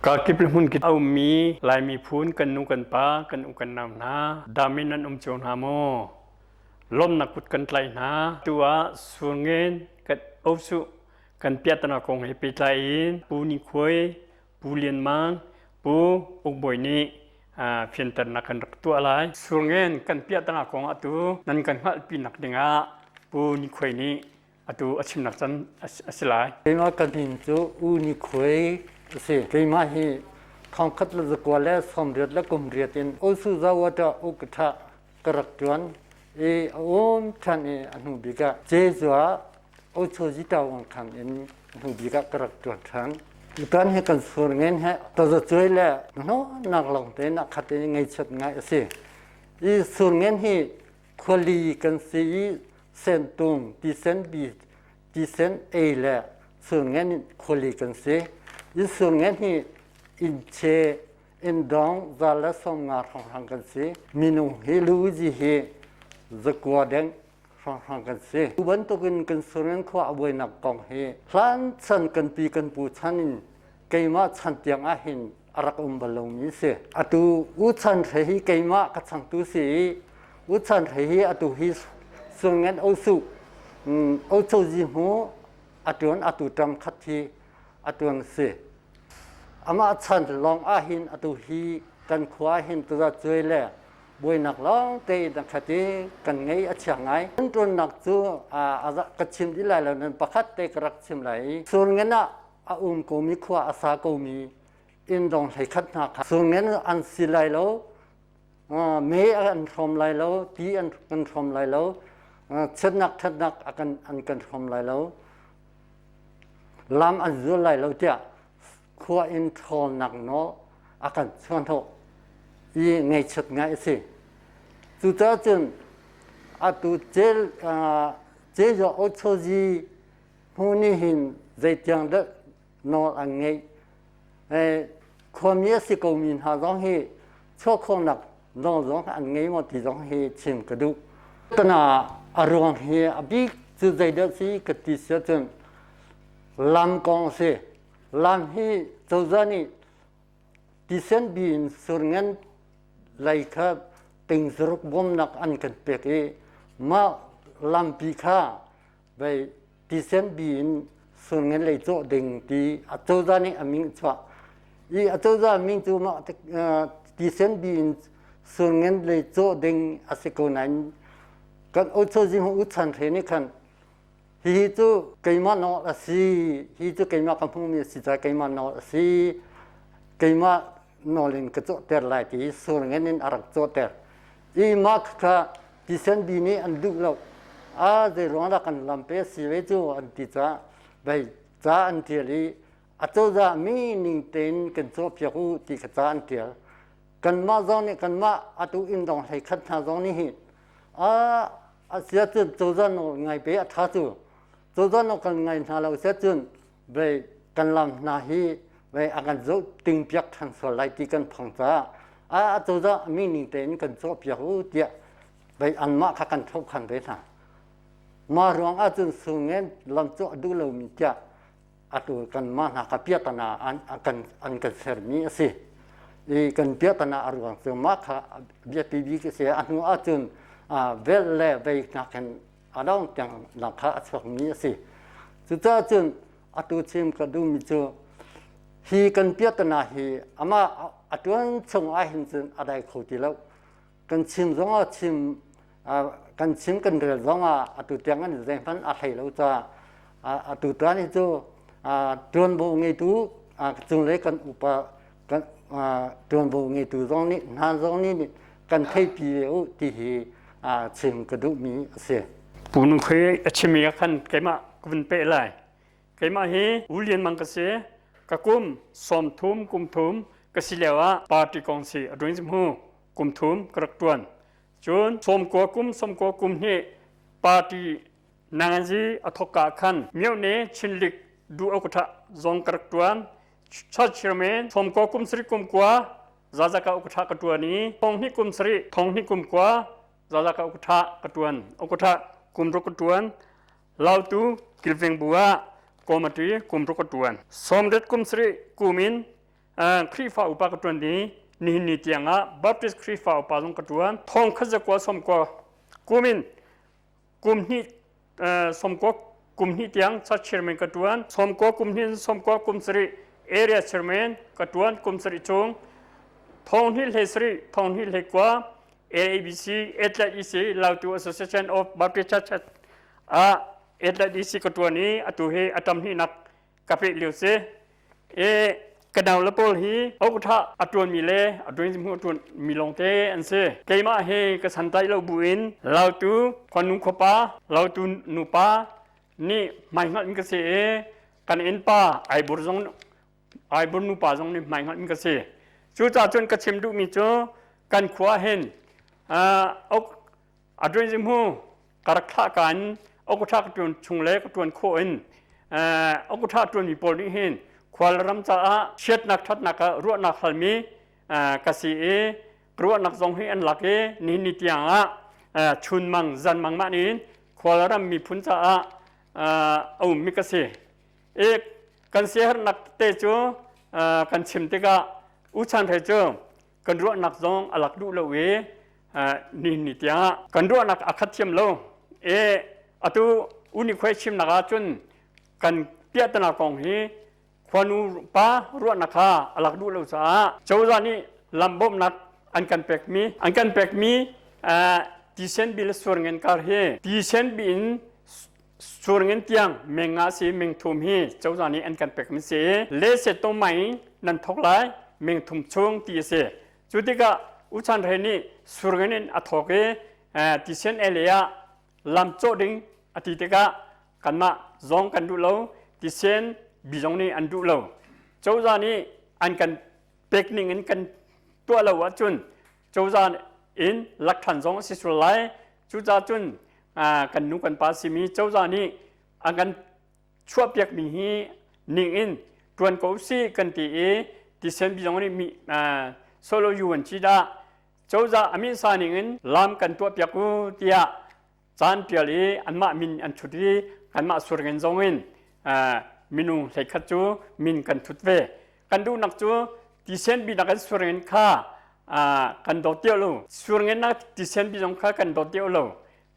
Kakip le hmunkip a ummi Lai miphun kan nu kan pa, kan u kan nau hna, dam in nan um cio hna maw? Lawmnak kut kan tlaih hna. Tu ah surngen kan osuh kan piahtana kong he pehtlai in Pu Ni Khuai, Pu Lian Mang, Pu Uk Bawi nih fianternak kan rak tuah lai. Surngen kan piahtana kong atu nan kan hngalhpinak dingah Pu Ni Khuai nih atu a chimnak can a si lai. Keimah ka min cu U Ni Khuai a si. Keimah hi thongkhat le zakua le sawmriat le kumriat in Osu Zawata Ukatha ka rak ṭuan i a um ṭhan i a hnu bik ah Jezua Ochoji Tawang khan in a hnu bik ah ka rak ṭuan ṭhan. Tutan hi kan sur ngen he tazacuai le hnawhnak lawng tein a khat i ngaihchiat ngai a si. I sur ngen hi khuali kan si i sentung tisen bi tisen ei le surngen in khuali kan si. I surngen hi innche inndong zal le 50 hrawnghrang kan si. Minung hi luzi hi zakua deng hrawnghrang kan si. Tu bantukin kan surngen khua a buainak kong hi hlan chan kan pi kan pu chan in keimah chan tiang ah hin a rak um bal lomi si. Atu U Chan Hre hi keimah ka changtu si i U Chan Hre hi atu hi Surngen Osu Ochozi hmu a tuan atu ṭam khat hi a tuan si. Amah chan lawng ah hin atu hi kan khua hin tuza cuai le buainak lawng te in khat i kan ngei a chia ngai. Kan ṭuannak cu ka chim dih lai lo nan pakhat te ka rak chim lai i Surngen ah a um komi khua a sa komi inn dong 11 hna kha surngen an si lai lo me an hrawm lai lo ti an kan hrawm lai lo chiatnak thatnak an kan hrawm lai lo lam an zul lai lo tiah khua in ṭhawlnak nawl a kan chuanhnawh i ngaihchiat ngai a si cucaah cun atu cel cezo ochozi Hmu nih hin zeitiang dah nawl an ngeih? Khuami a si komi hna zong hi chuah khawhnak nawl zong an ngei maw ti zong hi chim ka duh. Tana a ruang hi a bik cu zeidah si ka ti si ahcun lam kong a si. Lam hi cozah nih tisen bi in surngen lei kha ting zaruk bawmnak an kan pek i mah lampi kha vei tisen bi in surngen lei cawh ding ti a cozah nih a min chuah i a cozah min cu mah tisen bi in surngen lei cawh ding a si ko nain kan ochozi hu uchan hre nih khan hihi cu keimah nawl a si hi cu keimah ka hmumi a si ca keimah nawl a si keimah nawl in ka cawhter lai ti surngen in a rak cawhter i mah kha tisen bi nih an duh lo a zei ruang dah kan lam pe si ve cu an ti ca bei ca an tial i a cozah mi ning tein kan cawhpiak u ti kha ca an tial kanmah zong nih kanmah atu inn dong hlei khat hna zong nih hin a a sia cun cozah nawl ngai pe a tha cu cozah nawl kan ngai hna lo sia cun vei kan lam hna hi vei a kan zoh ting piak ṭhan sual lai ti kan phang caah a cozah mi ning tein kan cawhpiak u tiah vei anmah kha kan thokhan ve hna. Mah ruang ahcun sungen lam cawh duh lomi tiah atu kanmah hna kha piahtana an kan an kan sermi a si. I kan piahtana a ruang cu mah kha biapi bik a si. A hnu ahcun velh le vei nakin a dong tiang nak kha a chuakmi a si. Cucaah cun atu chim ka duhmi cu hi kan piahtana hi amah a tuan chung ahhin cun a dai kho ti lo. Kan chim zongah chim kan chim kan rel zongah atu tiang an zeihmanh a hlei lo caah atu tan hi cu tuanvo ngeitu cunglei kan upa kan tuanvo ngeitu zong nih hna zong nih kan theipi ve u ti hi chim ka duhmi a si. Pu Nung Khui a chimmi ah khan keimah ka vun peh lai. Keimah hi U Lian Mang ka si. Ka kum 30 kum thum ka si lio ah party kong si a duin hmu kum thum ka rak tuan. Cun 90 kum 90 kum hnih party nanganzi a thok ka khan myo ne Chinlik du okatha zong ka rak tuan. Church chairman 90 kum sari kum kua zazaka ukatha ka tuan i thong hnih kum sarih thong hnih kum kua zazaka ukatha ka tuan ukatha kum ruk ka tuan lautu kilveng bu ah komati kum ruk ka tuan 90 kum sarih kum in. Khrihfa upa ka ṭuan i nihin ni tiangah Baptist Khrihfa upa zong ka ṭuan. Thong khat zakua sawmkua kum in kum hnih sawmkua kum hnih tiang church chairman ka ṭuan. Sawmkua kum hnih in sawmkua kum sarih area chairman ka ṭuan kum sarih chung. Thong hnih hlei sarih, thong hnih hlei kua AABC Atlet EC Lautu Association of Baptist Church ah Atlet EC ka ṭuan i atu hi a ṭam hnihnak ka peh lio si. E ka nau le pawl hi okṭha a ṭuanmi le a ṭuan hmu a ṭuanmi lawngte an si. Keimah hi ka santai lo buin Lautu khuanu khuapa Lautu nupa nih hmaihngalh in ka si i kan innpa Aibur zong Aibur nupa zong nih hmaihngalh in ka si. Cucaah cun ka chim duhmi cu kan khua hin ok a ṭuan hmu ka rak thlah ka in okṭha ka ṭuan chung le ka ṭuan khawh in okṭha ṭuanmi pawl nih hin khualram caah chiatnak ṭhatnak ah ruahnak halmi ka si i ruahnak zong hi an lak i nihin ni tiang ah chunmang zanmang mah in khualram miphun caah a ummi ka si. I kan siaherhnak te cu kan chim tikah U Chan Hre cu kan ruahnak zong a lak duh lo i nihin ni tiang kan ruahnak a khat thiam lo i atu uni khuai chimnak ah cun kan piahtana kong hi khuanu pa ruahnak kha a lak duh lo caah cozah nih lam bawmhnak an kan pekmi an kan pekmi tisen bi le surngen kar hi tisen bi in surngen tiang meng nga si meng thum hi cozah nih an kan pekmi si le se to mai nan thok lai meng thum chung ti a si Cu tikah U Chan Hre nih surngen in a thawk i tisen ele ah lam cawh ding a ti tikah kanmah zong kan duh lo, tisen bi zong nih an duh lo. Cozah nih an kan pek ning in kan tuah lo ahcun cozah in lak ṭhan zong a si sual lai. Cucaah cun kan nu kan pa simi cozah nih an kan chuahpiakmi hi ning in ṭuan ko usih kan ti i tisen bi zong nih mi solo yuan ci dah cozah amin sa ning in lam kan tuahpiak u tiah caan ṭial i anmah min an thut i kanmah surngen zong in minung hleikhat cu min kan thut ve. Kan duhnak cu tisen bi nak in surngen kha kan dawt deuh lo. Surngen nak tisen bi zong kha kan dawt deuh lo.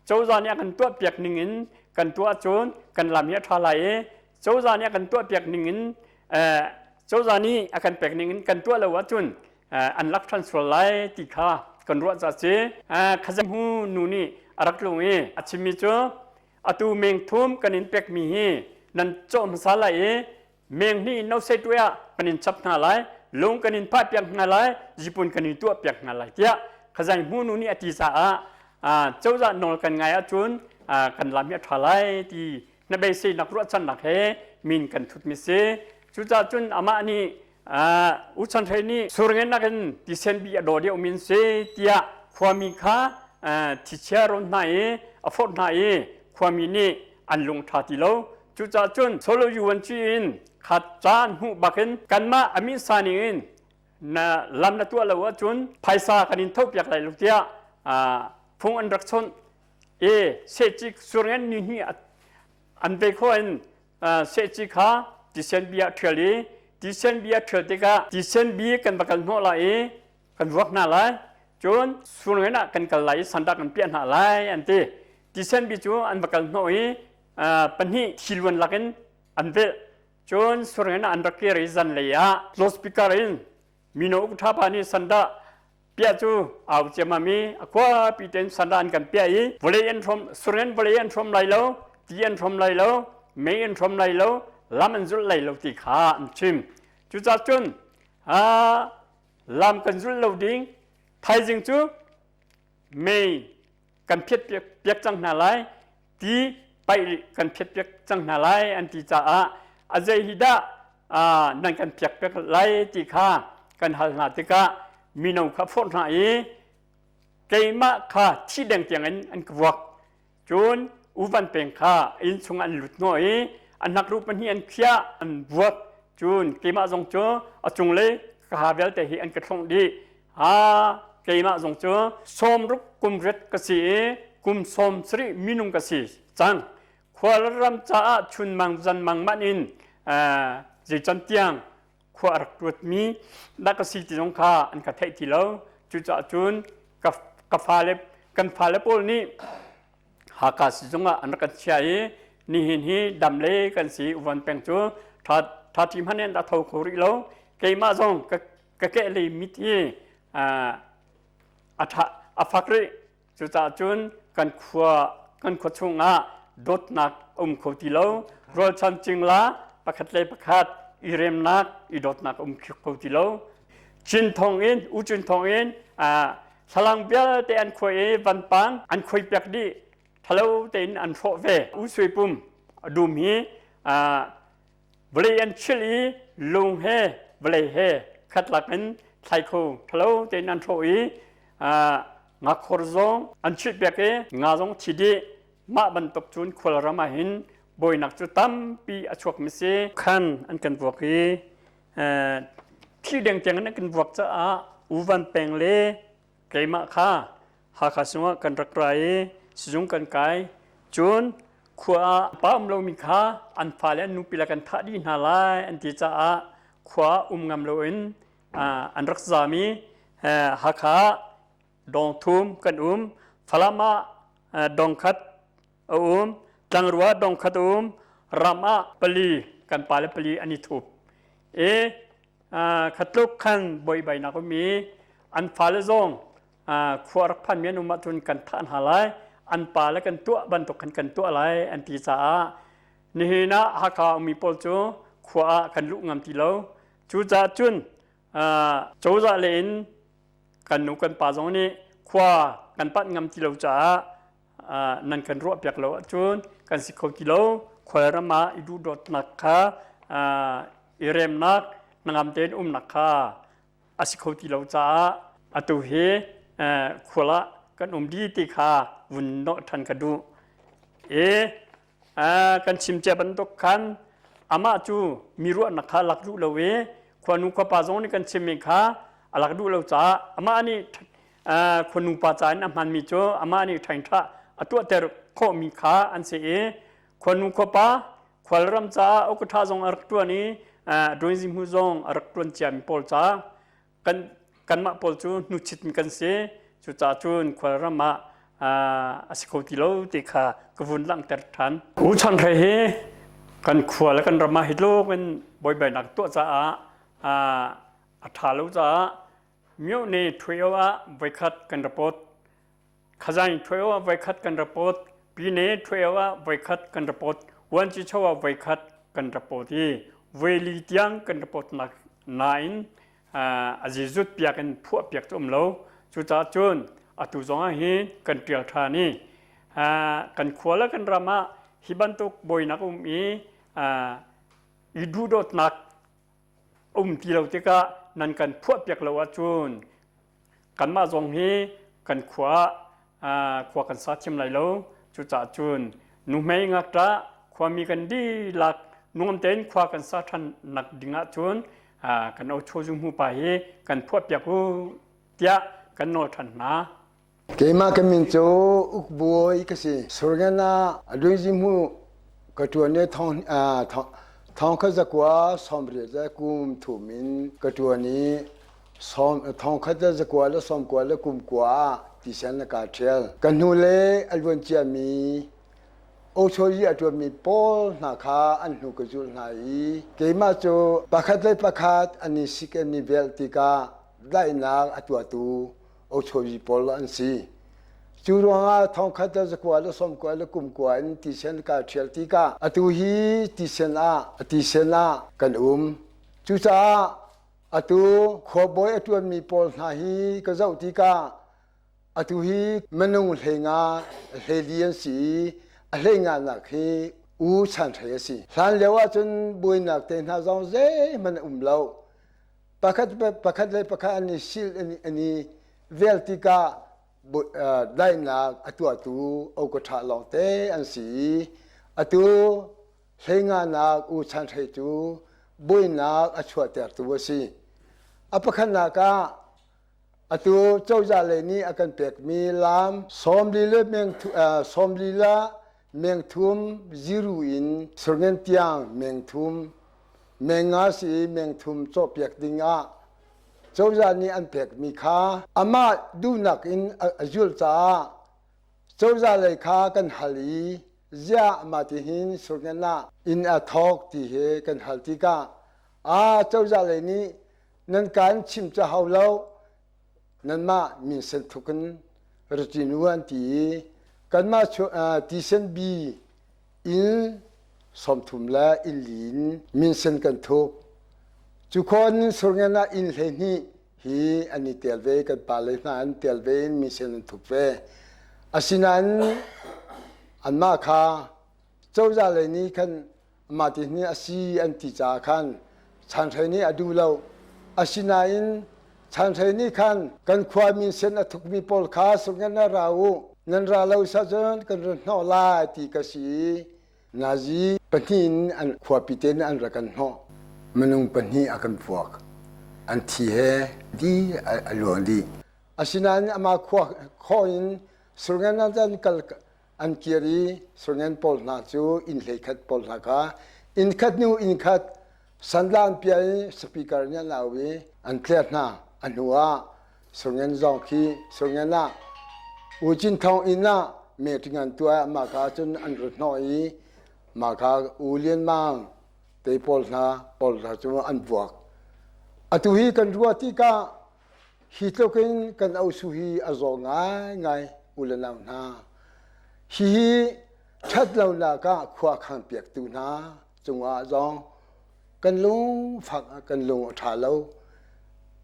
Cozah nih a kan tuahpiak ning in kan tuah ahcun kan lam hi a ṭha lai i cozah nih a kan tuahpiak ning in cozah nih a kan pek ning in kan tuah lo ahcun an lak ṭhan sual lai ti kha kan ruah ca si. Khazam hu nu nih a rak tlung i a chimmi cu atu meng thum kan in pekmi hi nan cawh hmasa lai i meng hnih in nosei tuah ah kan in chap hna lai lung kan in phah piak hna lai zipun kan in tuah piak hna lai tiah khazai hmunu nih a ti caah cozah nawl kan ngai ahcun kan lam hi a ṭha lai ti na beiseinak ruahchannak he min kan thut mi si. Cucaah cun amah nih U Chan Hrei nih surngen nakin tisen bi a daw deuh min si tiah khuami kha thichia rawn hna i a forh hna i khuami nih an lung ṭha ti lo. Cucaah cun Solo Yuan Ci in kha caan hmuh bakin kanmah a min sa ning in na lam na tuah lo ahcun phaisa kan in thopiak lai lo tiah phung an rak chawnh i sehcik surngen ni hnih an ve khawh in sehci kha tisen bia ṭhial i tisen bia ṭhial tikah tisen bi kan va kal hnawh lai i kan vuak hna lai cun surngen ah kan kal lai i sandak kan piah hna lai an ti. Tisen bi cu an va kal hnawh i pahnih thiluan lakin an velh. Cun surngen ah an rak kir i zanlei ah loudspeaker in mino uk ṭha pa nih sandah piah cu au ciammam i a khuapi tein sandah an kan piah i vawlei an hrawm surngen vawlei an hrawm lai lo, ti an hrawm lai lo, mei an hrawm lai lo, lam an zulh lai lo ti kha an chim. Cucaah cun lam kan zulh lo ding thaizing cu mei kan phiat piak cang hna lai, ti paih kan phiat piak cang hna lai an ti caah a zei hi dah nan kan piak piak lai ti kha kan hal hna tikah mino kha forh hna i keimah kha thi deng tiang in an ka vuak. Cun uvan peng kha inn chung an lut hnawh i a hnakruh pahnih an khiah an vuak. Cun keimah zong cu a cunglei ka ha vialte hi an ka thlongh dih. Ha keimah zong cu 60 kum riat ka si i kum 70 minung ka si cang. Khualram caah chunmang zanmang man in zeican tiang. khua a rak tuatmi dah ka si ti zong kha an ka theih ti lo. Cucaah cun ka, ka fale kan fale pawl nih Haka sizung ah an rak kan chia i nihin hi dam le kan si uvan peng cu tha tha ṭi hmanh in a tho kho rih lo. Keimah zong ka ka keh lei mit hi a tha a fak rih. Cucaah cun kan khua kan khua chungah dawtnak a um kho ti lo. Rualchan cingla pakhat le pakhat i remnak i dawtnak a um kho ti lo. Cin thong in U Cin thong in thlalang vialte an khuai i vanpang an khuai piak dih thalo tein an hrawh ve. U Sui Pum dum hi vawlei an chil i lung he vawlei he khat lak in thlai kho thalo tein an hrawh i ngakhor zong an chilh piak i nga zong thi dih. Mah bantuk cun khualram ah hin bawinak cu tampi a chuak mi si. Khan an kan vuak i thi deng tiang in an kan vuak caah U Van Peng le keimah kha Hakha sungah kan rak ra i sizung kan kai. Cun khua ah pa um lomi kha an fale an nupi le kan thah dih hna lai an ti caah khua um ngam loin an rak zaam i Hakha dong thum kan um. Falam ah dong khat a um. Tlangrua dong khat a um. Ram ah pali kan pale pali an i thup. I khatluk khan buaibainak um i an fale zong khua rak phanmi an um ahcun kan thah hna lai an pa le kan tuah bantuk khan kan tuah lai an ti caah nihin ah Hakha ummi pawl cu khua ah kan luh ngam ti lo. Cucaah cun cozah le in kan nu kan pa zong nih khua kan panh ngam ti lo caah nan kan ruah piak lo ahcun kan si kho ti lo. Khualram ah i duhdawtnak kha i remnak hnangam tein umnak kha a si kho ti lo caah atu hi khual ah kan um dih ti kha vun nawh ṭhan ka duh. I kan chim cia bantuk khan amah cu mi ruahnak kha lak duh lo i khuanu khuapa zong nih kan chimmi kha a lak duh lo caah amah nih khuanu pa ca in a hmanmi cu amah nih ṭhaingṭha a tuahter khawhmi kha an si i khuanu khuapa khualram caah awkaṭha zong a rak ṭuan i ṭuanzi hmu zong a rak ṭuan ciami pawl caah kan kanmah pawl cu hnuchit in kan si. Cucaah cun khualram ah a si kho ti lo ti kha ka vun langhter ṭhan. U Chan Hre hi kan khua le kan ram ah hi tluk in buaibainak tuah caah a ṭha lo caah myohne ṭhuio ah voikhat kan report, Khazaing ṭhuio ah voikhat kan report, Pine ṭhuio ah voikhat kan report, Vuanci-cho ah voikhat kan report i voili tiang kan report nak nain a zizut piak in phuah piak cu um lo. Cucaah cun atu zong ah hin kan ṭial ṭhan i kan khua le kan ram ah hi bantuk buainak um i i duhdawtnak um ti lo tikah nan kan phuah piak lo ahcun kanmah zong hi kan khua ah khua kan sa thiam lai lo. Cucaah cun nuhmei ngakṭah khuami kan dihlak nuam tein khua kan sa ṭhan nak ding ahcun kan ochozu hmu pa hi kan phuah piak u tiah kan nawl ṭhan hna. Keimah ka min cu Uk Bawi ka si. Surgen ah Luizi hmu ka ṭuan i thong khat zakua 80 le kum thum in ka ṭuan i thong khat le zakua le 90 le kum kua ah tisen le kaa ṭhial. Ka hnu le a luan ciami Ochoyi a ṭuanmi pawl hna kha an hnu ka zulh hna i keimah cu pakhat le pakhat an i sik an i velh tikah daihnak a tuahtu ochoyi pawl an si. Cu ruangah thongkhat le zakua le 90 le kum kua in tisen kaa ṭhial tikah atu hi tisen ah tisen ah kan um. Cucaah atu khuabawi a ṭuanmi pawl hna hi ka zoh tikah Atu hi minung hleinga hleili an si i a hleinganak hi U Chan Hrei a si. Hlan lio ahcun buainak te hna zong zeihmanh a um lo. Pakhat pakhat le pakhat an i sil an i vel tikah daihnak a tuahtu okaṭha lawngte an si i atu hleinganak U Chan Hrei cu buainak a chuahtertu a si. A pakhatnak ah Atu cozah lei nih a kan pekmi lam 40 le meng thum ziru in Surngen tiang meng thum. Meng nga si i meng thum cawhpiak ding ah cozah nih an pekmi kha amah duhnak in a zulh caah cozah lei kha kan hal i ziah mah tihin Surngen ah inn a thawk ti hi kan hal tikah a cozah lei nih nan kan chim cu hau lo nanmah minsen thuk in raṭin u an ti i kanmah tisen bi inn 30 le inn li in minsen kan thuk. Cu khawn Surngen ah inn 12 hi an i tel ve, kan pale hna an tel ve in minsen an thuk ve. Asinain anmah kha cozah lei nih khan mah ti nih a si an ti caah khan Chanhrei nih a duh lo. Asinain Chanhrei nih khan kan khua minsen a thukmi pawl kha sungin na ra u, nan ra lo cun kan run hnawh lai ti ka si i nazi pahnih in an khuapi te in an rak kan hnawh. Minung pahnih a kan puak. An thi he di a luang dih. Asinain amah khua khawh in Surngen an kal an kir i surngen pawl hna cu inn 11 pawl hna kha inn khat hnu inn khat sanla an piah i speaker nih an au i an tler hna. A hnu ah surngen zong khi surngen ah U Cin Thawng inn ah meeting an tuah mah ka cun an rut hnawh i mah ka U Lian Mang te pawl hna pawl hna cu an vuak. Atu hi kan ruah tikah Hi tluk in kan osu hi a zaw ngaingai u le nau hna. Hihi ṭhat lonak ah khua khang piaktu hna cungah zong kan lungfak kan lung a ṭha lo.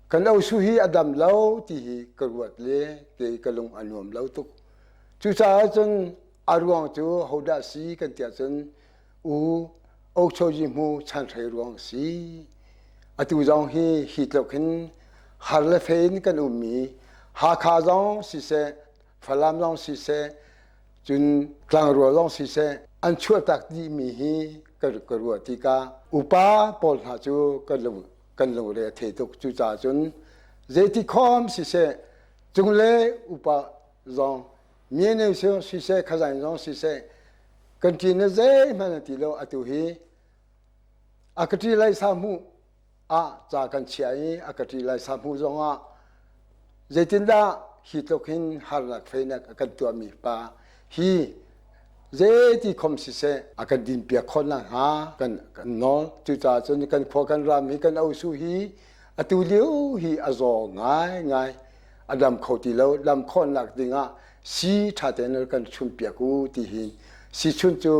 Kan osu hi a dam lo ti hi ka ruat le te ka lung a nuam lo tuk. Cucaah cun a ruang cu hodah si kan tiah cun U Ochoji hmu chanhrei ruang si. Atu zong hi hi tluk hin har le fe in kan ummi Hakha zong siseh, Falam zong siseh, cun Tlangrua zong siseh, an chuahtak dihmi hi ka ruah tikah upa pawl hna cu kan lung kan lungre a thei tuk. Cucaah cun zeiti khom siseh, cungle upa zong mine siseh, khazain zong siseh, kan ṭin na zeihmanh an ti lo. Atu hi a ka ṭi lai sa hmuh ah ca kan chiah i a ka ṭi lai sa hmuh zongah zeitindah hi tluk hin harnak feinak a kan tuahmi pa hi zeiti khom siseh a kan din piak khawh nakhnga kan kan nawl. Cucaah cun kan khua kan ram hi kan osu hi atu lio hi a zaw ngaingai, a dam kho ti lo. Dam khawhnak dingah si ṭha tein rak kan chun piak u ti hi si chun cu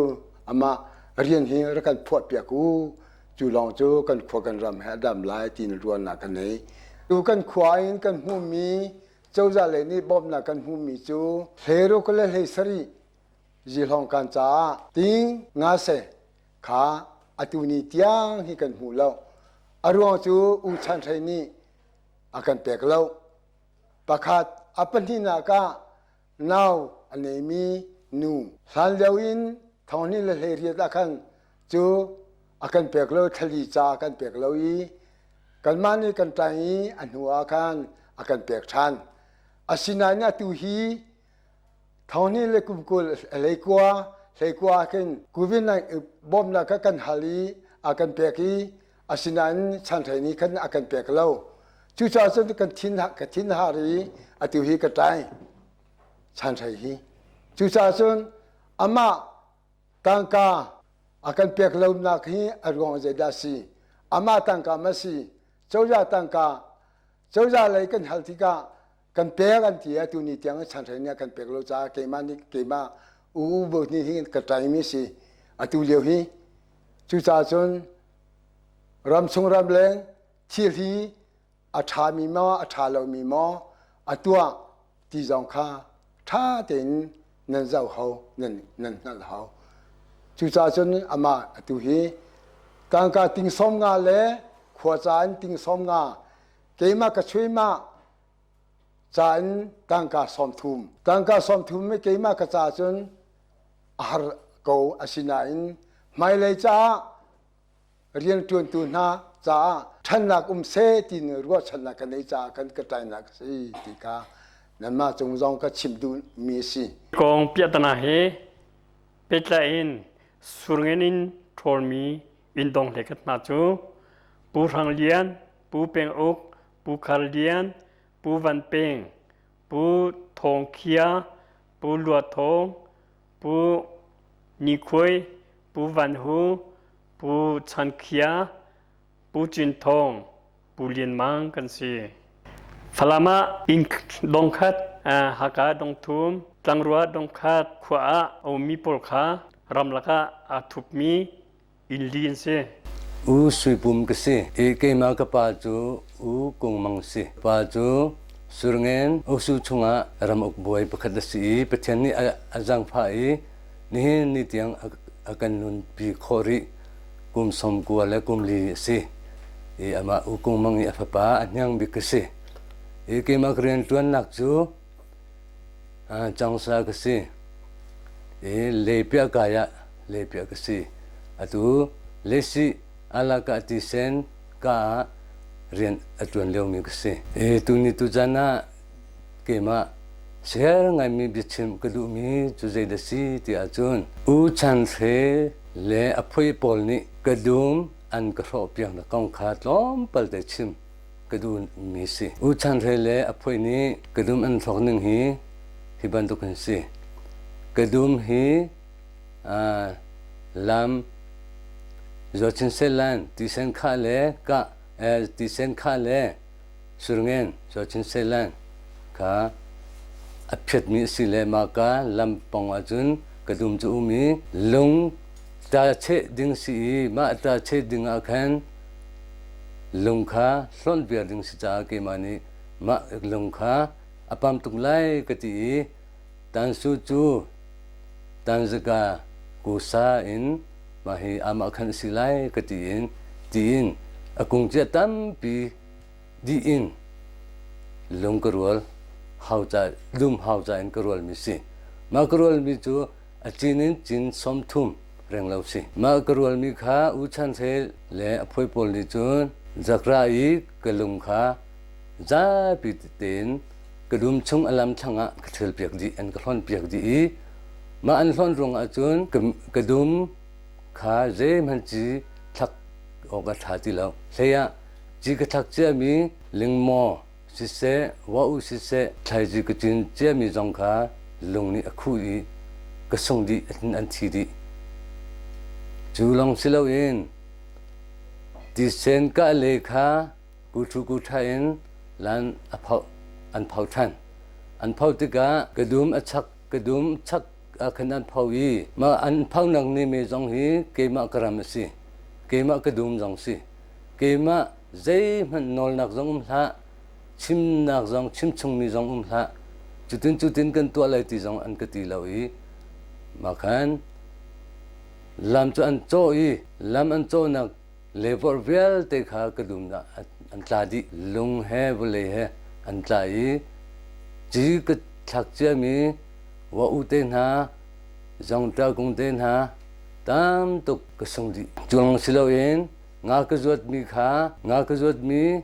amah rian hi rak kan phuah piak u, cu lawng cu kan khua kan ram he a dam lai tiin ruahnak kan nei. Tu kan khua in kan hmuhmi cozah lei nih bawmhnak kan hmuhmi cu 16 le 17 zihlawng kan caah ting nga se kha atu ni tiang hi kan hmu lo. A ruang cu U Chan Hrei nih a kan pek lo pakhat. A pahnihnak ah nau a neimi nu hlan lio in 2018 ah khan cu a kan pek lo, thlali ca a kan pek lo i kanmah nih kan ṭai i a hnu ah khan a kan pek ṭhan. Asinain atu hi 2020 21 khin COVID bawmhnak kha kan hal i a kan pek i asinain chanhrei nih khan a kan pek lo. Cucaah cun kan thin ka thin har i atu hi ka ṭai chanhrei hi. Cucaah cun amah tangka a kan pek lonak hi a ruang zeidah si? Amah tangka ma si? Cozah tangka cozah lei kan hal tikah kan pek an ti. Atu ni tiang chanhrei nih a kan pek lo caah keimah nih keimah u u bo nih hin ka ṭaimi si atu lio hi. Cucaah cun ramchung ramleng thil hi a ṭhami maw a ṭha lomi maw a tuah ti zong kha ṭha tein nan zoh hau, nan nan hngalh hau. Cucaah cun amah atu hi tangka ting 50 le khua ca in ting 50, keimah ka chuimah ca in tangka 30, tangka 30 mi keimah ka ca cun a har ko. Asinain hmailei caah rianṭuantu hna caah ṭhannak um seh ti ruahchannak ka neih caah kan ka ṭainak a si ti kha nanmah cung zong ka chim duhmi a si. Kong piahtana he pehtlai in surngen in ṭhawlmi. Inn dong hlei khat hna cu Pu Hrang Lian, Pu Peng Uk, Pu Khar Lian, Pu Van Peng, Pu Thawng Khia, Pu Lua Thawng, Pu Ni Khuai, Pu Van Hu, Pu Chan Khia, Pu Cin Thawng, Pu Lian Mang kan si. Falam ah inn dongkhat, Haka dongthum, Tlangrua dongkhat khua ah a ummi pawl kha ramlak ah aa thupmi inn li an si. U Sui Pum ka si. I keimah ka pa cu U Kung Mang si. Pa cu Surngen Osu chungah ramuk bawi pakhat a si i Pathian nih a zaangfah i nihin ni tiang a kan nunpi khawh rih. Kum 90 le kum li a si. I amah U Kung Mang i a fapa a hniang bik ka si. I keimah ka rianṭuannak cu Cangsa ka si. I leipiah kai ah leipiah ka si. Atu lesi alaka tisen ka ah rian a ṭuan liomi ka si. I tuni tuchan ah keimah share ngaimi biachim ka duhmi cu zeidah si ti ahcun U Chan Hre le a phui pawl nih ka dum an ka hrawhpiaknak kong kha tlawmpal te chim ka duhmi si. U Chan Hre le a phuai nih ka dum an hrawk ning hi hi bantuk an si. Ka dum hi lam Zuachin Selan tisen kha le ka tisen kha le surngen Zuachin Selan kha a phiatmi a si le mah ka lam pong ahcun ka dum cu um i lung ta cheh ding si i mah ta cheh ding ah khan Lung kha hlonh viar ding si caah keimah nih mah lung kha a pam tuk lai ka ti i Tansu cu Tanzika kusa in mah hi amah khan a si lai ka ti in tiin a kung cia tampi dih in lung ka rual hau ca dum hau ca in ka rualmi si. Mah ka rualmi cu a cin in cin 30 renglo si. Mah ka rualmi kha U Chan Hre le a phuai pawl nih cun zakra i ka lung kha zapi tein ka dum chung a lam thlang ah ka ṭhial piak dih an ka hlonh piak dih i mah an hlonh ruang ah cun ka dum kha zeihmanh ci thlak awk a ṭha ti lo. Hlei ah ci ka thlak ciami lingmaw siseh, wa u siseh, thlaici ka cin ciami zong kha lung nih a khuh i ka sung dih an thi dih. Cu lawng si loin tisen kah le kha kuthu kutha in lan a pho an pho ṭhan. An pho tikah ka dum a chak ka dum chak ah khan an pho i mah an phonak ni me zong hi keimah ka ram a si. Keimah ka dum zong si. Keimah zeihmanh nawlnak zong um hlah, chimnak zong chimchungmi zong um hlah. Cutin cutin kan tuah lai ti zong an ka ti lo i mah khan lam cu an cawh i lam an cawhnak levorh vialte kha ka dum an tla dih. Lung he vawlei he an tla i ci ka thlak ciami wa u te hna, zongṭa kung te hna tam tuk ka sung dih. Cu lawng si loin Nga ka zuatmi kha nga ka zuatmi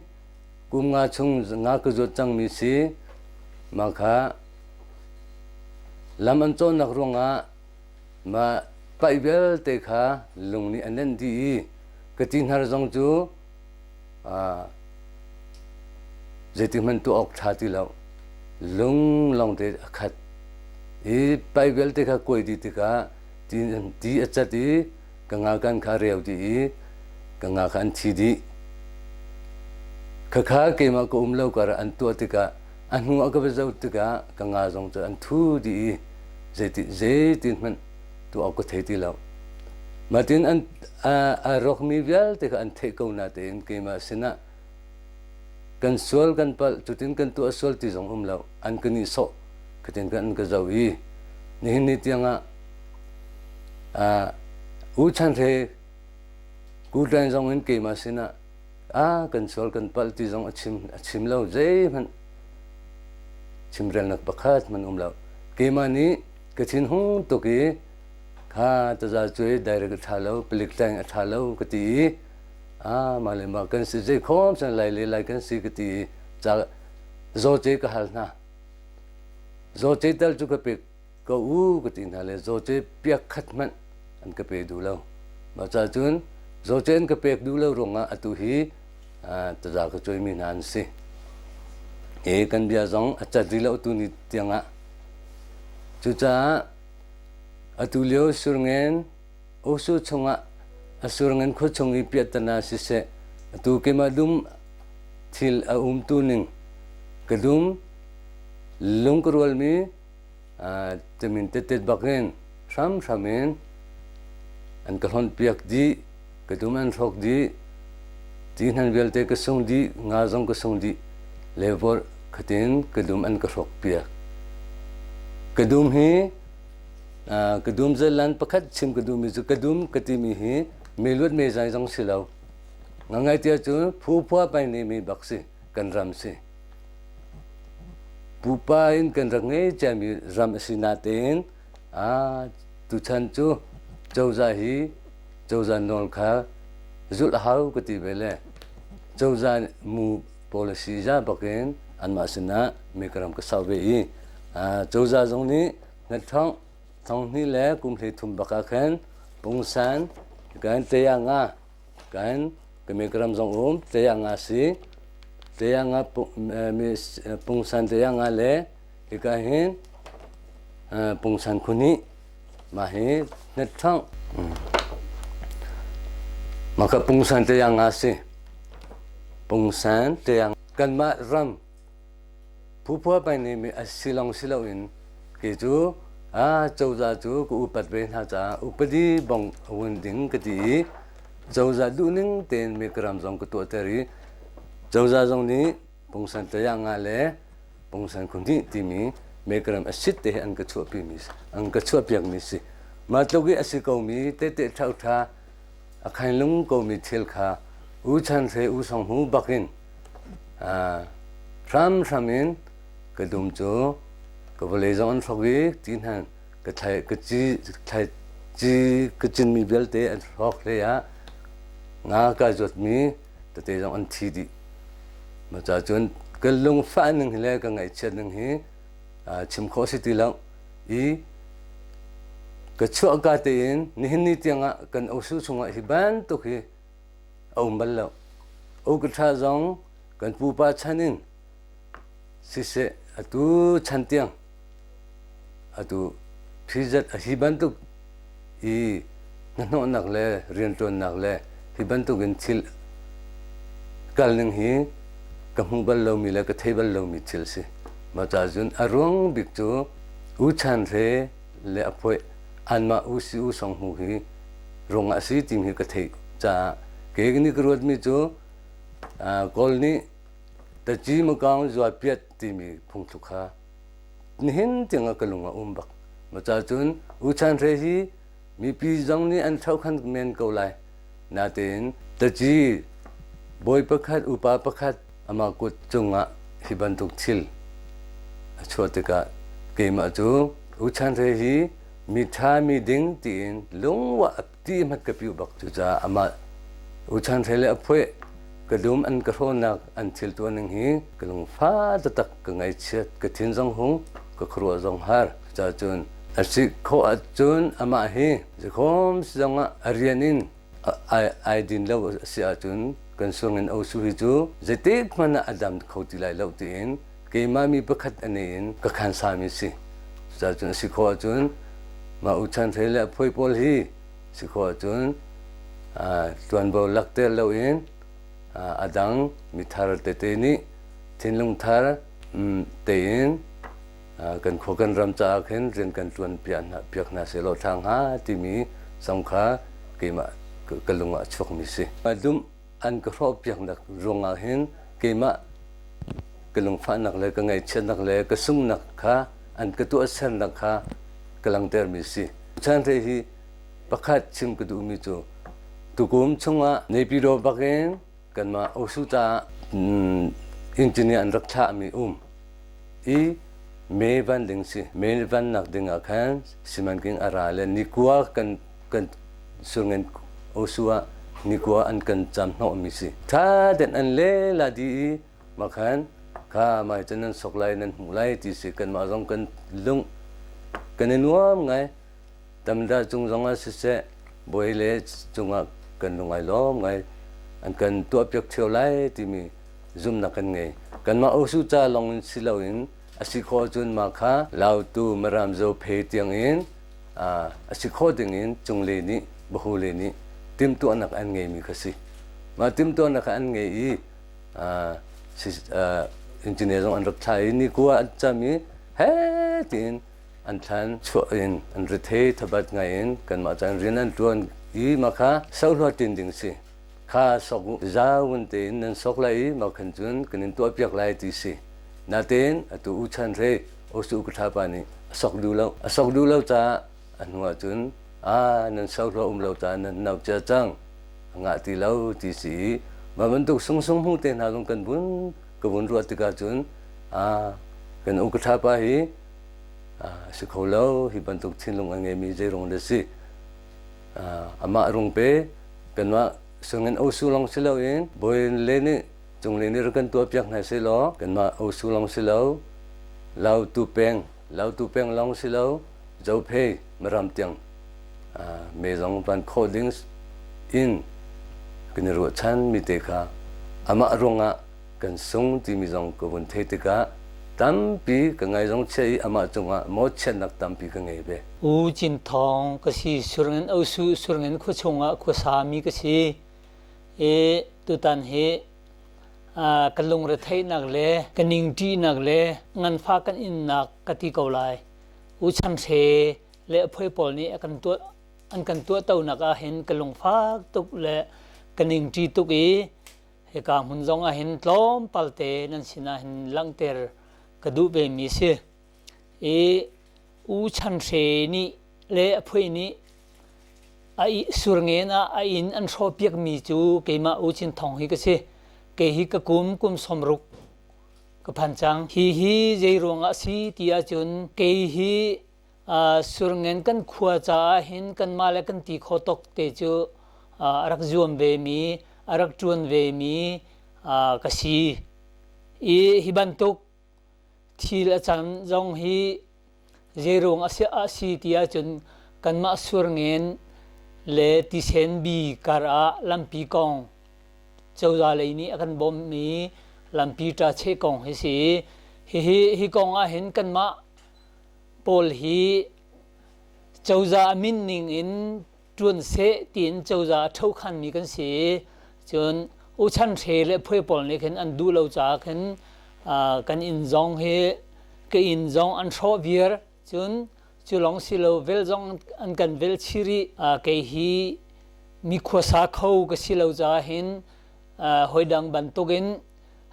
kum nga chung nga ka zuat cangmi si. Mah kha lam an cawnnak ruangah mah paih vialte kha lung nih a nenh dih i ka ti hnar zong cu zeiti hmanh tuah awk ṭha ti lo. Lung lawngte a khat i paih vialte kha kuai dih tikah ti a cat i ka ngakan kha reu dih i ka nga kha an thi dih. Khakha keimah ka um lo kar an tuah tikah a hnu ah ka va zoh tikah ka nga zong cu an thu dih i zeiti zeitin hmanh tuah awk ka thei ti lo. Matin an a rawkmi vialte kha an theih ko natein keimah sinah kan sual kan palh cutin kan tuah sual ti zong um lo an ka nihsawh khatin kan an ka zoh i nihin ni tiangah U Chan Hre Kutan zong in keimah sinah a kan sual kan palh ti zong a chim a chim lo zeihmanh chimrelnak pakhat hmanh um lo keimah nih ka thin hung tuk i kha taza cuai direct a ṭha lo palik tlang a ṭha lo ka ti i a mah le mah kan si zei khom san lai le lai kan si ka ti i ca zawce ka hal hna zawce tal cu ka pek ka u ka ti hna le zawce piak khat hmanh an ka pe duh lo. Mah ca cun Zawcen ka pek duh lo ruangah atu hi taza ka cuaimi hna an si. Hi kan bia zong a cat rih lo tu ni tiangah. Cucaah atu lio surngen Osu chungah a surngen khua chung i piahtana siseh atu keimah dum thil a umtu ning ka dum lung ka rualmi Tamin tetet bakin hramhram in an ka hlonh piak dih, ka dum an hrawk dih, ti hnan vialte ka sung dih, nga zong ka sung dih, le vor khatin ka dum an ka hrawk piak. Ka dum hi ka dum zelan pakhat chim ka dum mi cu ka dum ka timi hi me luat me zai zong si lo. Ngangai tia cu phu phua pai ne mi bak si kan ram si. Pupa in kan rak ngei ciami ram a si natein tuchan cu cozah hi cozah nawl kha zulh a hau ka ti ve le cozah mu policy za bakin anmah sinah mekaram ka sau ve i cozah zong nih hnathawng thong hnih le kum hlei thum bak ah khan pungsan kan te ah nga Kan Kami ram zong um te nga si te nga pungsan te nga le hika hin pungsan khuni ma hi net thang maka pungsan te nga si pungsan te kanmah ram Phuphua pai nih mi a si lawng si loin kei cu a cozah cu ka upat ve hna caah upadi bong a vun ding ka ti i cozah duhning tein mi ka ram zong ka tuahter i cozah zong nih pungsan taya nga le pungsan khun hnih timi mekaram a sit te an ka chuahpi mi an ka chuahpiak mi si. Mah tluk i a si komi tete ṭhauṭha a khainlung komi thil kha u chan hre u song hu bakin Hramhram in ka dum cu ka vawlei zong an hrawk i ti hna ka thlai ka ci thlai ci ka cinmi vialte an hrawk hlei ah nga ka zuatmi tete zong an thi dih. Mah ca cun ka lungfah ning hi le ka ngaihchiat ning hi chim khawh si ti lo i ka chuahka tein nihin ni tiangah kan osu chungah hi bantuk hi a um bal lo. Ukaṭha zong kan pupa chan in siseh atu chan tiang atu phizat a hi bantuk i hnahnawhnak le rianṭuannak le hi bantuk in thil kal ning hi ka hmu bal lomi le ka thei bal lomi thil si. Mah ca cun a ruang bik cu U Chan Hre le a phuai anmah U Si U Song Hu hi ruangah a si timi hi ka theih caah kei nih ka ruatmi cu Kawl nih taci makaung zua piat timi phungthluk kha nihin tiangah ka lung a um bak. Maca cun U Chan Hre hi mipi zong nih an thlokhan men ko lai. Natein taci bawi pakhat upa pakhat amah kut cungah hi bantuk thil a chuah tikah keimah cu U Chan Hre hi mi ṭha mi ding tiin lungwah a ti hmat ka piu bak. Cucaah amah U Chan Hre le a phueh ka dum an ka hrawnak an thil tuahning hi ka lungfa taktak ka ngaihchiat ka thin zong hung ka khuaruah zong har. Cucaah cun a si khawh ahcun amah hi zikhawm zong ah a rian in ai din lo a si ahcun kan sungin osu hi cu zeitik hmanh ah a dam kho ti lai lo tiin keimah mi pakhat a nei in ka khansami si. Cucaah cun a si khawh ahcun mah U Chan Hre le a phuai pawl hi si khawh ahcun tuanvo lakter loin a dang mithar tete nih thinlung thar tein kan khua kan ram caah khin rian kan ṭuan piak hna sehlaw ṭha hnga timi zong kha keimah ka lung ah a chuakmi si. Dum an ka hrawhpiaknak ruangah hin keimah ka lungfahnak le ka ngaihchiatnak le ka sunghnak kha an ka tuahsernak kha ka langhtermi si. Chanre hi pakhat chim ka duhmi cu tukum chungah Naypyidaw bakin kanmah Osu caah engineer an rak thlahmi um i me van ding si. Me vannak ding ah khan simanking a ra le nikua kan kan surngen osu ah nikua an kan cam hnawhmi si. Tha den an le la di i makhan kha mai cun nan sok lai nan hmuh lai ti si kanmah zong kan lung kan i nuam ngai. Tamda cung zong ah siseh bawi le cungah kan lung ai lawm ngai. An kan tuahpiak ṭheo lai timi zumhnak kan ngei. Kanmah Osu ca lawng in si loin a si khawh ahcun mah kha Lautu Maram Zophe tiang in a si khawh ding in cunglei nih Bahule nih timhtuahnak an ngeimi kha si. Mah timhtuahnak kha an ngei i engineer zong an rak thlah i nikua an cam i he tiin an thlan chuah in an rethei thabat ngai in kanmah caan rian an ṭuan i mah kha sohluat tin ding si. Kha sok u zaun tein nan sok lai i mah khan cun kan in tuahpiak lai ti si. Natein atu u chan hre osu ka ṭha pa nih a sok duh lo. A sok duh lo caah a hnu ah cun a nan sohluah um lo caah nan nau cia cang a ngah ti lo ti si i mah bantuk sungsung hmu te hna zong kan vun ka vun ruah tikah cun a kan u ka ṭha pa hi a si kho lo hi bantuk thinlung a ngeimi zeirung le si amah rung pe kanmah sungin osu long si loin bawi le nih cunglei nih rak kan tuahpiak hna seh law kanmah osu long si lo lautu peng lautu peng long si lo zophei maram tiang me zong van khawh ding in kan i ruahchan mi te kha amah ruangah kan sung timi zong ka vun theih tikah tampi ka ngai zong chia i amah cungah mawhchiatnak tampi ka ngei ve. U Cin Thawng ka si Surngen Osu Surngen khua chungah khuasa mi ka si i tutan hi ka lungretheihnak le ka ningṭihnak le nganfah kan innak ka ti ko lai. U Chan Hre le a phuai pawl nih a kan tuah an kan tuahtonak ah hin ka lungfak tuk le ka ningṭi tuk i hika hmun zong ah hin tlawmpal te nan sinah hin langhter ka duh ve mi si. I U Chan Hre nih le a phuai nih a surngen ah a inn an hrawhpiak mi cu keimah U Cin Thawng hi ka si. Kei hi ka kum kum 60 ka phan cang. Hi hi zei ruangah si ti ahcun kei hi surngen kan khua caah hin kanmah le kan ti kho tok te cu a rak zuam ve mi, a rak ṭuan ve mi ka si. I hi bantuk thil a can zong hi zeiruang a si a si ti ahcun kanmah surngen le tisen bi kar ah lampi kong cozah lei nih a kan bawmh i lampi ṭa cheh kong hi si. Hihi hi kong ah hin kanmah pawl hi cozah a min ning in ṭuan seh tiin cozah a ṭhokhanmi kan si i cun uchan hre le phuai pawl nih khin an duh lo caah khin kan inn zong hi ka inn zong an hrawh viar cun cu lawng si lo vel zong an kan vel chih rih kei hi mi khuasa kho ka si lo caah hin hawidang bantukin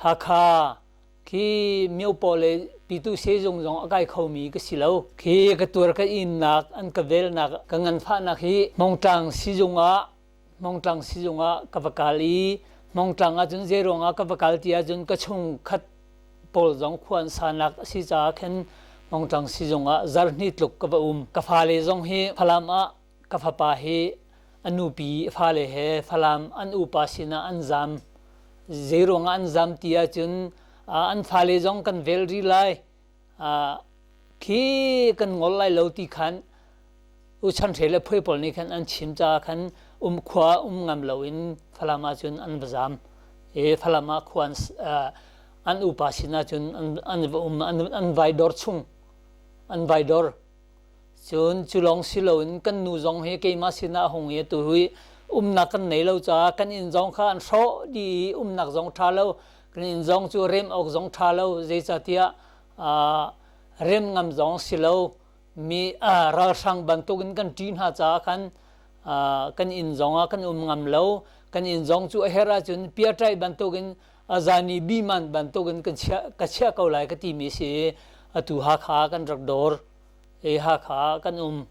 Hakha khi miopaw le pitu sehzung zong a kai khomi ka si lo. Khi ka tuar ka innak an ka velnak ka nganfahnak hi Hmongtlang sizung ah Hmongtlang sizung ah ka va kal i Hmongtlang ahcun zeiruang ah ka va kal ti ahcun ka chungkhat pawl zong khua an sanak a si caah khin Hmongtlang sizung ah zarhnih tluk ka va um. Ka fale zong hi Falam ah ka fapa hi a nupi fale he Falam an upa sinah an zam. Zeiruangah an zam ti ahcun an fale zong kan vel rih lai. Khi kan ngol lai lo ti khan uchan hre le phuai pawl nih khan an chim caah khan um khua um ngam loin Falam ahcun an va zam. E Falam ah khua an upa sinah cun an va um an vai dor chung an vai dor Cun cu lawng si loin kan nu zong hi keimah sinah a hung i atu hi umnak kan nei lo caah kan inn zong kha an hrawh dih i umnak zong ṭha lo. Kan inn zong cu rem awk zong ṭha lo. Zeicahtiah rem ngam zong si lo. Mi ralhrang bantukin kan ṭih hna caah khan kan inn zong ah kan um ngam lo. Kan inn zong cu a herh ahcun piaṭaih bantukin a zan i biman bantukin kan chiah, ka chiah ko lai ka timi si i atu Hakha ah kan rak dawr. i Hakha ah kan um.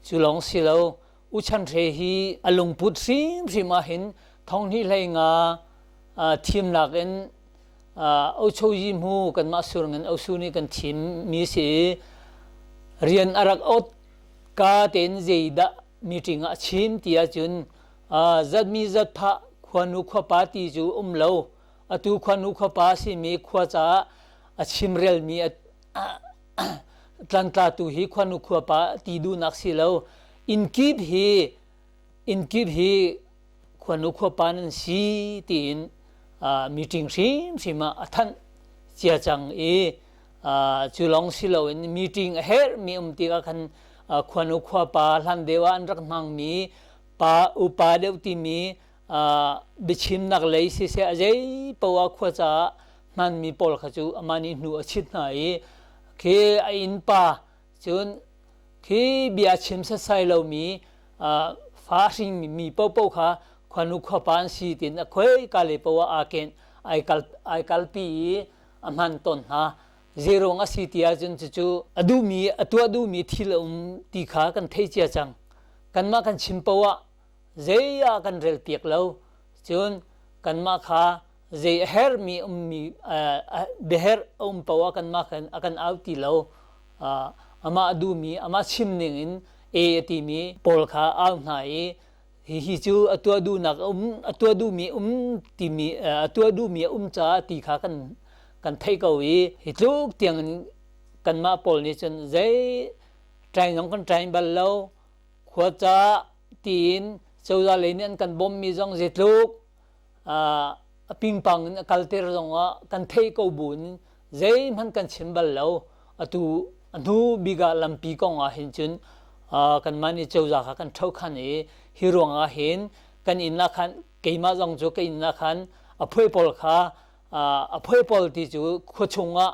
Cu lawng si lo, U Chan Hre hi a lungput hrimhrim ah hin thonghnih hlei nga thimnak in Ochoyi hmu kanmah surng in Osu nih kan thim mi si i rian a rak ot ka tein zeidah meeting ah a chim ti ahcun zatmi zatphah khuanu khuapa ti cu um lo atu khuanu khuapa simi khua caah a chimrelmi Tlangtlatu hi khuanu khuapa ti duhnak si lo. Inn kip hi Innkip hi khuanu khuapa nan si tiin meeting hrimhrim ah a thanh cia cang i cu lawng si loin meeting a herhmi um tikah khan khuanu khuapa hlan deuh ah an rak hmangmi pa upa deuh timi biachimnak lei siseh a zei poah khua caah hmanmi pawl kha cu amah nih hnu a chit hna i khi a innpa cun khi bia chim setsai lomi fa hringmi mi paohpaoh kha khuanu khuapa an si tiin a khoika le poah aa ken ai kal ai kalpi i a hman tawn hna. Zeiruang a si ti ahcun cucu a duhmi a tuah duhmi thil a um ti kha kan theih cia cang. Kanmah kan chim poah zei ah kan rel piak lo. Cun kanmah kha zei a herhmi ummi biaherh a um poah kanmah khan a kan au ti lo. Amah a duhmi amah chim ning in e a timi pawl kha au hna i hihi cu a tuah duhnak a um a tuah duhmi um timi a tuah duhmi a um caah ti kha kan kan theih ko i hi tluk tiang in kanmah pawl nih cun zei ṭaing zong kan ṭaing bal lo. Khua ca tiin cozah lei nih an kan bawmhmi zong zeitluk a pingpang in a kalter zongah kan theih ko buin zeihmanh kan chim bal lo. Atu a hnu bik ah lampi kong ah hin cun kanmah nih cozah kha kan ṭhokhan i hi ruangah hin kan inn ah khan keimah zong cu ka inn ah khan a phuai pawl kha a phuai pawl ti cu khua chungah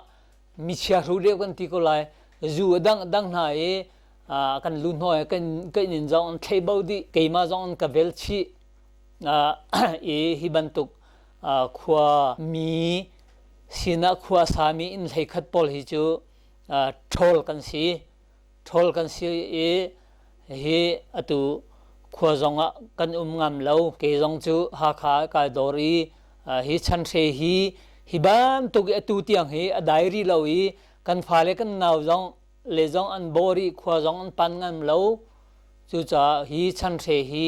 michia hru deuh kan ti ko lai zu a dang dang hna i kan lu hnuai kan kan inn zong an thlei bo dih keimah zong an ka vel chih i hi bantuk khua mi sinah khua sami inn hlei khat pawl hi cu ṭhawl kan si ṭhawl kan si i hi atu khua zong ah kan um ngam lo kei zong cu Hakha kai dawr i hi chanhre hi hi bantuk i atu tiang hi a dai rih lo i kan fale kan nau zong le zong an bawr i khua zong an pan ngam lo. Cucaah hi chanhre hi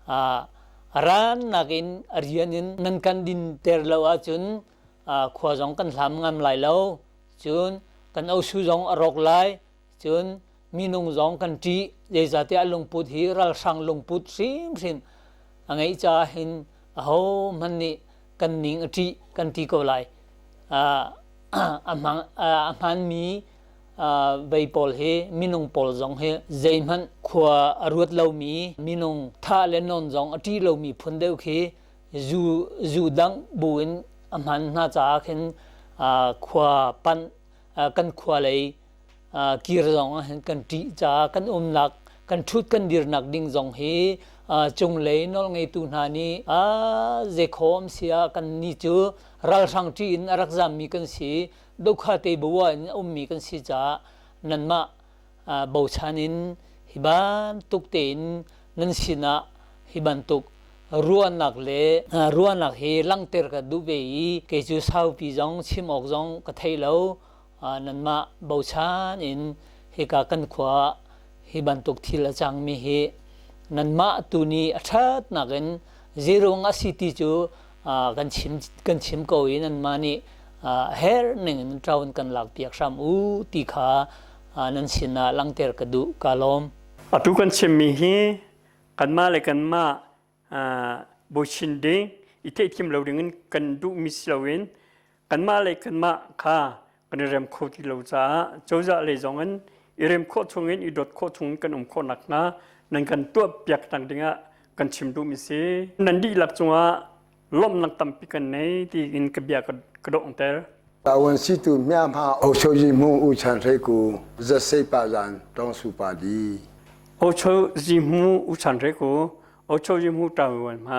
a rannak in a rian in nan kan dinter lo ahcun khua zong kan hlam ngam lai lo. Cun kan osu zong a rawk lai. Cun minung zong kan ṭih. Zeicahtiah lungput hi ralhrang lungput hrimhrim a ngeih caah hin ahohmanh nih kan ning a ṭih kan ti ko lai. A hmaanmi vei pawl hi minung pawl zong hi zeihmanh khua a ruat lomi minung thah le nawn zong a ṭih lomi phun deuh khi zu zu dangh bu in a hman hna caah khin khua panh kan khua lei kir zong ah hin kan ṭih caah kan umnak kan ṭhut kan dirnak ding zong hi cunglei nawlngeitu hna nih zeikhawm sia kan ni cu ralhrang ṭih in a rak zammi kan si dokhate bua in a ummi kan si caah nanmah bochan in hi bantuk tein nan sinah hi bantuk ruahnak le ruahnak hi langhter ka duh ve i kei cu saupi zong chim awk zong ka thei lo. Nanmah bochan in hika kan khua hi bantuk thil a cangmi hi nanmah tu nih a ṭhatnak in zeirung a si ti cu kan chim kan chim ko i nanmah nih her ning in ṭaun kan lak piak hram u ti kha nan sinah langhter ka duh. Ka lawm. Atu kan chimmi hi kanmah le kanmah bochin ding i theihthiam lo ding in kan duhmi si loin kanmah le kanmah kha kan i rem kho ti lo caah cozah lei zong in i rem khawh chung in i dawt khawh chung in kan um khawh nakhnga nan kan tuah piak nak dingah kan chim duhmi si. Nan dihlak cungah lawmhnak tampi kan nei tiin ka bia ka donghter. Tawan situ mya ma o cho ji mu u chan rei ku za sei pa zan tong su pa di. O cho ji mu u chan rei ku o cho ji mu ta wan ma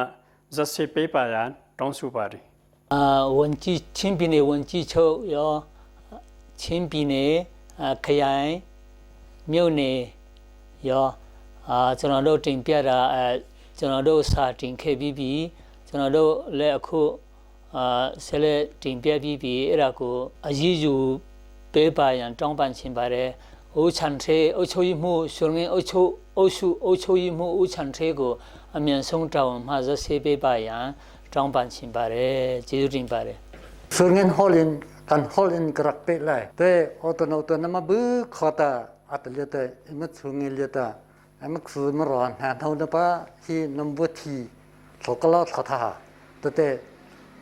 za sei pe pa yan tong su pa di. ဝန်ကြီးချင်းပြည်နယ်ဝန်ကြီးချုပ်ရောချင်းပြည်နယ်ခရိုင်မြို့နယ်ရောအာကျွန်တော်တို့တင်ပြတာအဲကျွန်တော်တို့စာတင်ခဲ့ပြီးပြီကျွန်တော်တို့လည်းအခုအာဆက်လက်တင်ပြပြီးပြီအဲ့ဒါကိုအရေးယူပေးပါရန်တောင်းပန်ချင်ပါတယ်ဦးချန်ထေအုပ်ချုပ်မှုဆွငင်းအုပ်ချုပ်အုပ်စုအုပ်ချုပ်မှုဦးချန်ထေကိုအမြန်ဆုံးတောင်းမှဇဆေးပေးပါရန်တောင်းပန်ချင်ပါတယ်ကျေးဇူးတင်ပါတယ် Surngen hol in kan hol in ka rak peh lai. Te otono to nama bu khota at le te ima chungi le ta. Mak su ma ro na tho na pa hi nam bu thi tho ka lo tho tha te te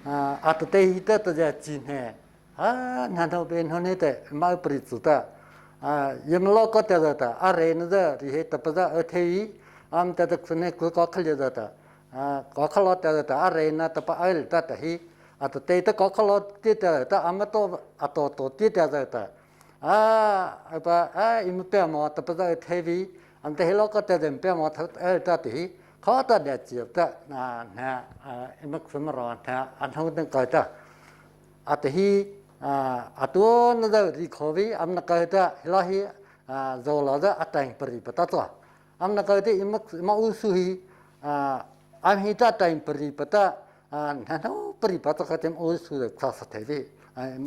a te te hi te te ja chi ne a na tho ben ho ne te ma pri chu ta a yem lo ko te da ta a re na da ri he ta pa da a the i am te ta ne ku ko khal da ta a ko khal lo te da ta a re na ta pa a ta ta hi a te te ta ko khal lo te te ta a ma to a to to te te da ta 啊，把啊，伊们变毛，特别在台北，俺们老个在人变毛，他哎到底，好多年纪的那那啊，伊们什么人他，俺他们搞的，啊，对啊，啊多那个你可比，俺们搞的，老些啊，做老的啊，等不离不得做，俺们搞的伊们嘛乌苏hi，啊，俺现在等不离不得，啊，那都不离不得，个点乌苏的卡斯台北。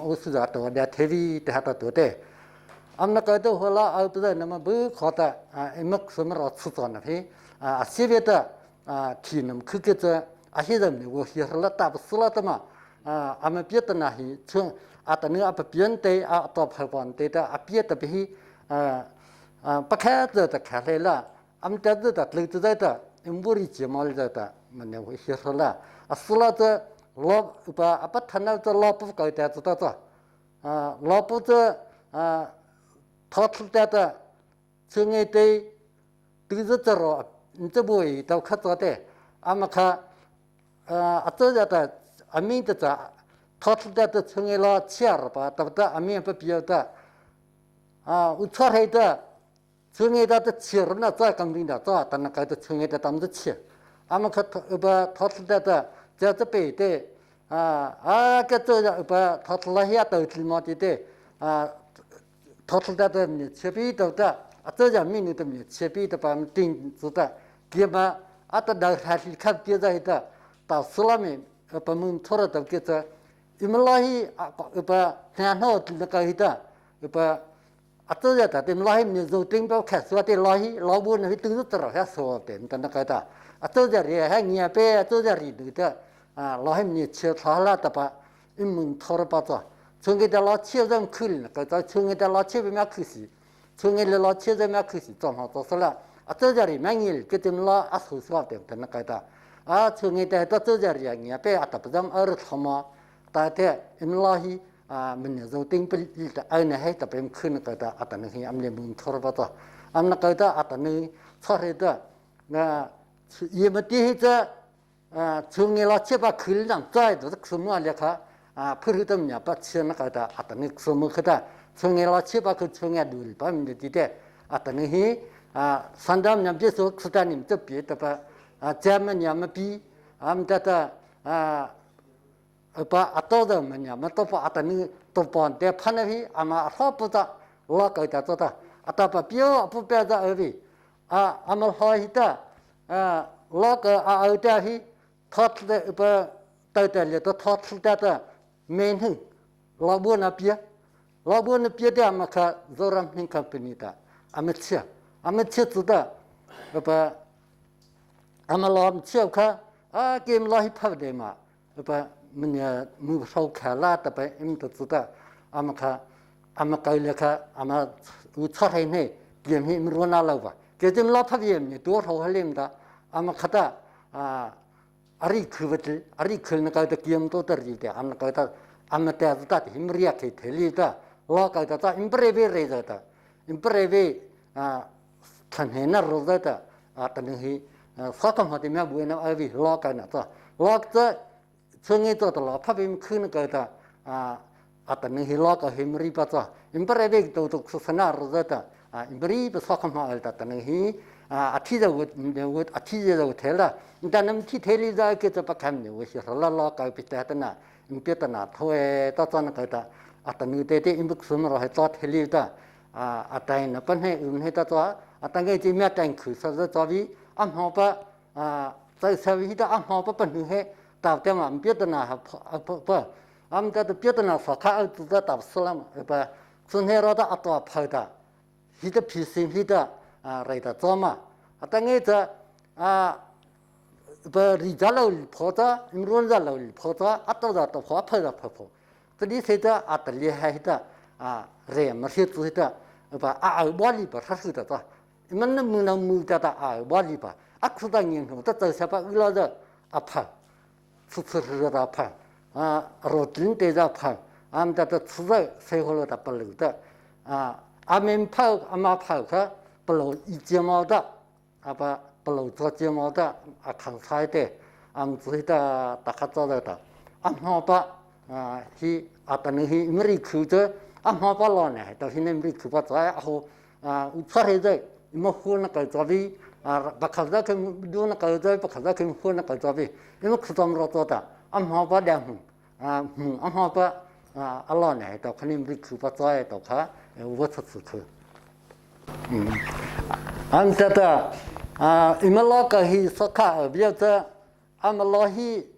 乌苏的多的台北的还多的。俺们搞的后来啊，不是那么不好的啊，没什么老吃着呢嘿啊，这边的啊，体能可个这啊，现在我学了打不死了的嘛啊，俺们别的那些从啊，等你啊不别的啊，到排房的的啊，别的别啊啊，不开着的开来了，俺们这子的楼子在的，屋里睫毛里的，没那我学了啊，死了这老把啊不他那这老不搞的知道这啊，老不这啊。他出来的，村里的都是这个，你这不会都可做的，俺们看，啊，这样的阿明的这，他出来的村里老切了吧，对不对？阿明不必要的，啊，我出来的村里的的切了那再干净的，再等那个的村里的他们的切，俺们看他不他出来的这这边的，啊啊，个这样不他出来也都是毛的的，啊。他出来的你切边的的，啊，这样命令的你切边的把我们定住的，给嘛，啊，到那还是看别在的，到死了没，把门出了都给这，你们老些啊，把然后那个的，把啊这样的，你们老些你肉顶包开说的老些老婆那都是这样说的，你那个的，啊这样的还你别这样的的，啊老些你切他了的吧，你们出了把子。从个的老切人口里，个在从个的老切边面口西，从个的老切人面口西，装好做事了。啊，这家里每年给他们老啊收拾的，等那个的。啊，从个的到这家里，你别啊，不咱二他妈，大家你们老些啊，们那时顶不里的，二呢还特别可那个的，啊，等那些俺们门托不着，俺们那个的啊，等那出来的，那也没第一个啊，从个老切把口里上拽的，什么来看。啊，普通的伢把吃那个的，啊，等你什么去的，从俺老七八个从俺六八米的地带，啊，等你嘿，啊，三代伢别说吃的你们这别的吧，啊，咱们伢们比，俺们的的啊，把阿多的们伢们都把阿等你都帮的判那嘿，俺们好不着，老高的做的，阿他把表不标在二位，啊，俺们好一的，啊，老个阿二的嘿，他吃的不，到的里头他吃的的。面哼，老婆那边，老婆那边的俺们看，做人很看不你的，俺们吃，俺们吃知道，不，俺们老吃看，啊，给老一拍的嘛，不，们呢没少看了，特别俺们都知道，俺们看，俺们搞了看，俺们有出来呢，给们没拿了吧，给咱们老拍的没多少还领的，俺们看的啊。阿里可不知，阿里可那个的金多的里的，俺那个的，俺们带子的，因不也可以提里的，老个的在因不里边来的，因不里边啊，成天那罗的啊，等于是啥干嘛的没不那阿里老个那做，老这村里做的老怕别可那个的啊啊，等于是老个因不里边做，因不里边都都是那罗的啊，因不里边啥干嘛的等于是。啊，提着我，我啊提着我提了，你但那么提提里在给这不看呢，我是说了老高别的呢，你别的呢，他会到这那个的，啊，等你对对，你不什么了还早提里的，啊啊，但那本来我们还到这，啊，但个这面但口说是早比，俺好不啊，在稍微的俺好不本来还到点嘛，别的呢还不不不，俺们这都别的呢，说看儿子的到死了嘛，不，昨天老的阿多跑的，伊的皮身皮的。啊，来的早嘛，啊，等于这啊，不离家老跑着，你们家老跑着，啊，到到到跑跑着跑跑，这里谁的啊，得厉害的啊，人没谁做的，不啊，我里不他说的着， Man na mu na mu ta ta a ba li pa a khu ta ngin hu ta ta sa pa ula da a pha chu chu ru da pha a ro tin te da pha am ta ta chu za se ho lo ta pa lu da a a men pha a ma pha kha pa lo i je ma da a pa pa lo cho je ma da a khang sai te am chu ta ta kha cho da ta a ma pa hi a ta ni hi mri khu te a ma pa lo ne ta hi ne mri khu pa cha a ho 啊，出去在没喝那个咖啡啊，不喝那个ดู那个在不喝那个喝那个咖啡，因为吃咱们做的，俺妈把两份啊，嗯，俺妈把啊，阿老呢，到肯定没去不在，到他我出去去，嗯，俺这的啊，你们老个去说卡，比如这俺们老去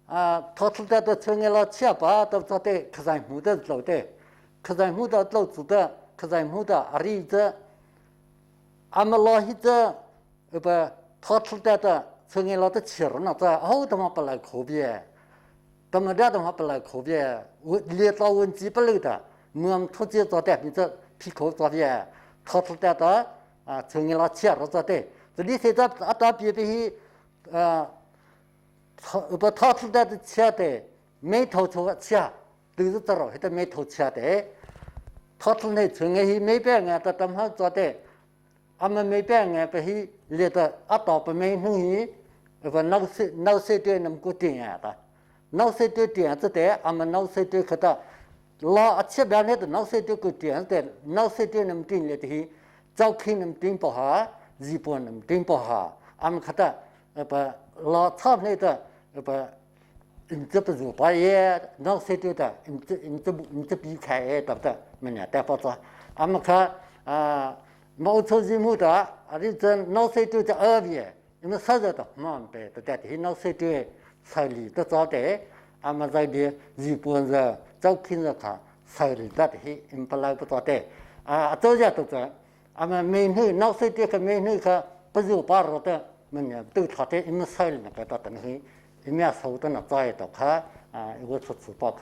啊，他出在的村里老吃吧，都做的可咱木的老的，可咱木的老子的，可咱木的阿里子。阿么老一只，不，他出来的村里老的吃了那好他妈不来可别，他们俩他妈不来可别，我连到问题不漏的，我们出去做的，你这皮口做的，他出来的啊，村里老吃了做的，这里现在阿达别的啊，他不他出来的吃的，没头出吃，都是这了，还得没头吃的，他出来村里没变啊，他他们做的。阿们没变啊，不是列的阿道不没弄去，不脑水脑水对那么个点啊的，脑水对点子的，阿们脑水对可的，老阿七边的脑水对个点子的，脑水对那么点了的，早看那么点不好，日本那么点不好，阿们可的，不老草那的不。你这不是把也脑水对的，你这你这你这比开对不对？没呢，带不着，阿们看啊。毛出日木的，啊，你这脑水都在耳边，你们说着的，忙呗，都在听脑水都彩礼都早的，俺们在的日本人早听着看彩礼的的，你不来不早的，啊，早家都在，俺们每年脑水都个每年个不是把罗的，每年都他的，你们彩礼那个到等于，一面收的那早一到看，啊，我出去包去。